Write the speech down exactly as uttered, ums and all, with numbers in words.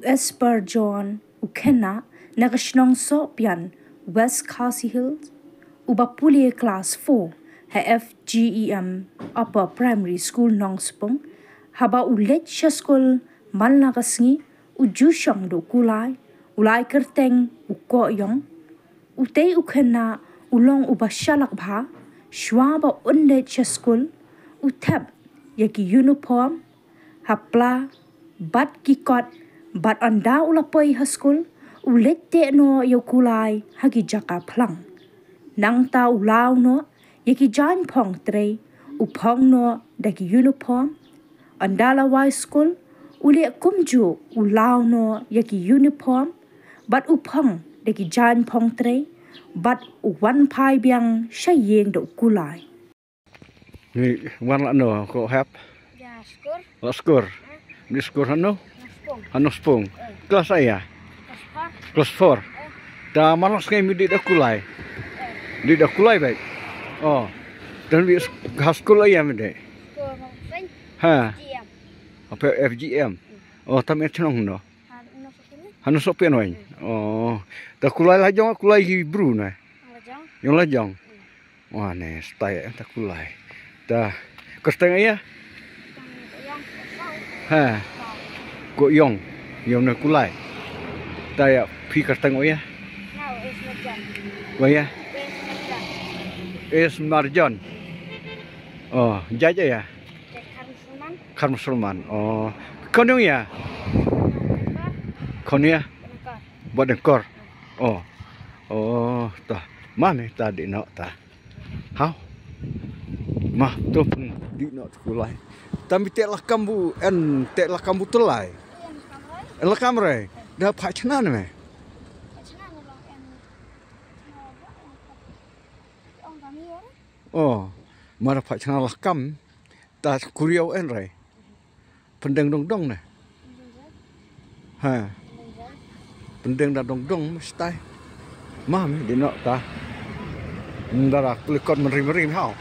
Esper John, u khynnah na ka shnong Sohpian, West Khasi Hills, uba pule klas four ha F G E M Upper Primary School Nongspung, haba u leit sha skul man la ka sngi, u ju shong da u kulai, u lai kyrteng u Kohyong. Utei u khynnah u long uba shalak bha, shwa ba un leit sha skul, u thep ïa ki uniform ha pla bad ki kot, bad ynda u la poi ha skul, u leit teh noh ïa u kulai ha ki jaka phlang. Nangta u law noh ïa ki jaiñ phong trei, u phong noh da ki uniform. Ynda la wai skul, u leh kumjuh, u law noh ïa ki uniform, bad u phong da ki jaiñ phong trei, bad u wan phai biang sha ïing da u kulai. Ni wan la no ko hep? Ya, skur. La skur. Ni skur hano? Nongspung. Hano spung. Klas aya? Klas four. Klas four. Ta man la sngi mi di da kulai. Di da kulai bai. Oh. Dan wi ha skul aya mi di. Skur. Ha. G M. Apa F G M? Oh, tam e chnong no. Hano Sohpian wan. Oh. Ta kulai la jong kulai hi bru na. Yong la jong. Wa ne stai ta kulai. Ta kyrteng aya? Ha. Kohyong. Yong na kulai. Ta ïa phi kyrteng aya? Wa ïa? Is Marjon. Oh, judge aya? Kar Musulman. Oh. Konyong ïa? Konya? Badengkor. Oh. Oh, ta. Ma ne ta di no ta. Hau. Ma tu pun di no kulai. Tam bi te lakam bu en te lakam bu tulai. Lakam re. Da pha chna ne me. Oh. Ma da pha chna lakam. Ta kuriau en re. Pendeng dong dong ne. Ha. Pendeng da dong dong mesti. Ma me di no ta. Ndara kulikot meri meri hau.